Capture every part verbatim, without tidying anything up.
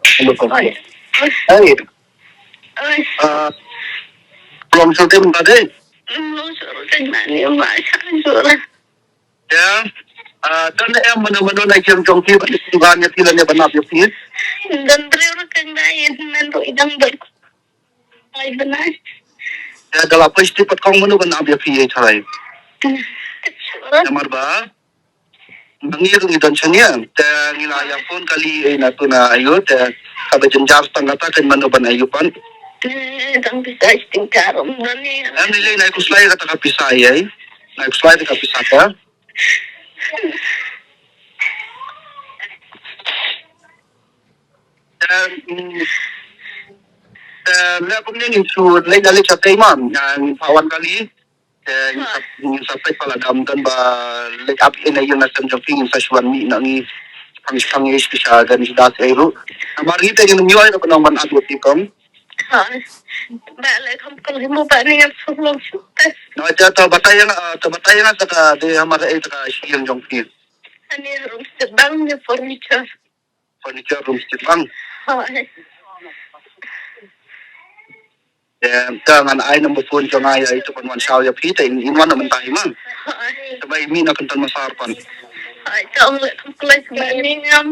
Hello, kong. Oi. Hey. Oi. Ah, long shuh te mynta dei. Long shuh te mynta ni ma sha shuh. Ya. Ah, don em mano mano na ïing jong phi ba ïa phi lane ban ap ïa phi? Don briew ruh kong, ba ïa men ruh i dang don. Ai bnai. Ya, da la poi shatei pat kong, mano ban ap ïa phi ïa trai. Namar ba ngi ruh ngi don shane, te ngi la ïa phone kali ïa na tu na ayu, te kaba jynjar tang kata kan mano ban ayu pan. Tang pisa sting karum don ni. Em ni le na ku slai kata ka pisa ïa. Na ku slai kata ka pisa ka. Em, em, le kumne ngin shu leit da leit shatei man, ngin phah wan kali. Te ngin sa, ngin sa peit pala dam don ba leit ap ïa na ïing na sem jong phi, ngin sa shu wan mih na ngi. Phang phang ïa sha gan sha da ei ruh. Namar ngi te ngin ym ïoh ïa ka nong ban ap ïa phi kong. Ha. Ba le kam kong hi mo ba ni ngam shu long shu te. No, te to batai ïa nga, to batai ïa nga sa ka dei hamar ei ta ka sha ïing jong phi. Ani room step bang ni furniture. Furniture room step bang. Hooid. Em, te ngan ai number phone jong nga ïa i to ban wan shaw ïa phi, te in, in wan na mynta hi ma. Hooid. Te ba i mih na kynton masar pan. Hooid, te ong le kam khlei sha ba ni ngam.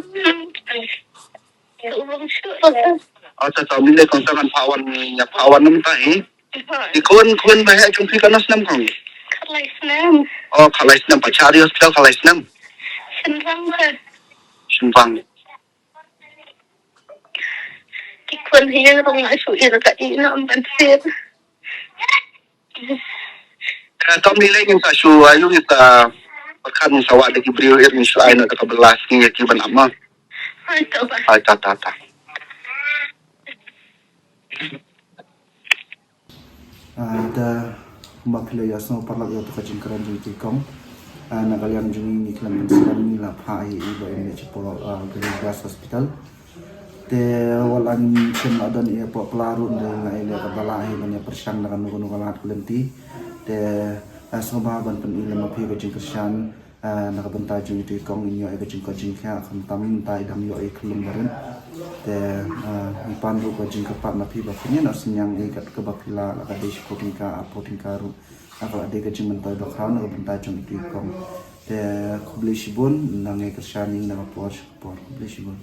Te u long shuh ruh. Oh, te to mi le kong, te ngan phah wan, ïa phah wan na mynta hi. Hooid. I khun, khun ba heh jong phi katno snem kong? Khatlai snem. Oh, khatlai snem, pa chari hospital khatlai snem. Shynrang ka. Shynrang. Ki khun hi ruh nga shu ïa ka i na ban sir. Eh, to mi le ngin sa shu ayu ngin sa pyrkhat, ngin sa wad da ki briew, ngin shu ai na ka ba last ngi ïa ki ban ap ma. Hai to ba. Hai ta ta ta. Ah, te kumba phi la ïa sngewparalok ïa ka jingkren jong i kong. Ah, na ka liang jong ngi, ngi khlem pynslem, ngi la phah ïa i ba i mih shapoh, ah, Green Grass Hospital. Te wat la ngim shym la don ïa poh pla ruh, ngi la ïa leh kaba lah hi ban ïa pyrshang da kano kano ka lad ka lynti. Te, ah, sngewbha ban pyni lem ma phi ka jingkyrshan. Ah, na ka bynta jong itu i kong, in ïoh ïa ka jingkoit jingkhiah, khamtam mynta i dang ïoh ïa i khyllung barit. Te, ah, ngi pan ruh ka jingkyrpad na phi ba phin ïa noh synñiang ïa kat kaba phi lah, la ka dei shiphew tyngka, arphew tyngka ruh. La ka la dei ka jingmyntoi ba khraw na ka bynta jong itu i kong. Te khublei shibun, nang ïa kyrshan ïa ngi na ka por sha ka por. Khublei shibun.